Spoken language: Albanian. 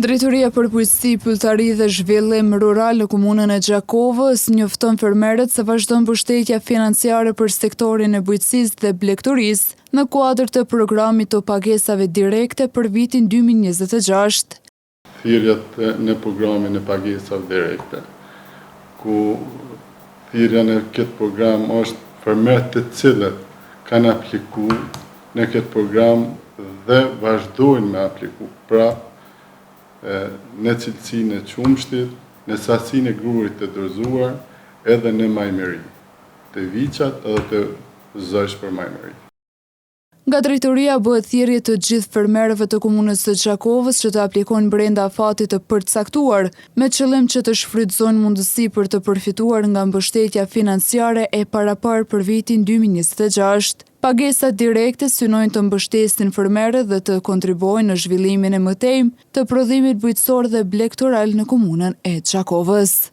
Drejtoria për Bujqësi, Pylltari dhe Zhvillim Rural në Komunën e Gjakovës njofton fermerët se vazhdon mbështetja financiare për sektorin e bujqësisë dhe blegtorisë në kuadër të programit të pagesave direkte për vitin 2026. Thirrjet në programin e pagesave direkte, ku thirrja në këtë program është fermerët të cilët kanë apliku në këtë program dhe vazhdojnë me apliku prapë në cilësinë e qumështit, në sasinë e grurit të dorëzuar edhe në majmëri, te viçat edhe te zogjtë për majmëri. Nga drejtoria bëhet thirrje të gjithë fermerëve të komunës së Gjakovës që të aplikojnë brenda afatit të përcaktuar, me qëllim që të shfrytëzojnë mundësi për të përfituar nga mbështetja financiare e paraparë për vitin 2026. Pagesat direkte synojnë të mbështesin fermerët dhe të kontribuojnë në zhvillimin e mëtejmë të prodhimit bujqësor dhe blegtoral në komunën e Gjakovës.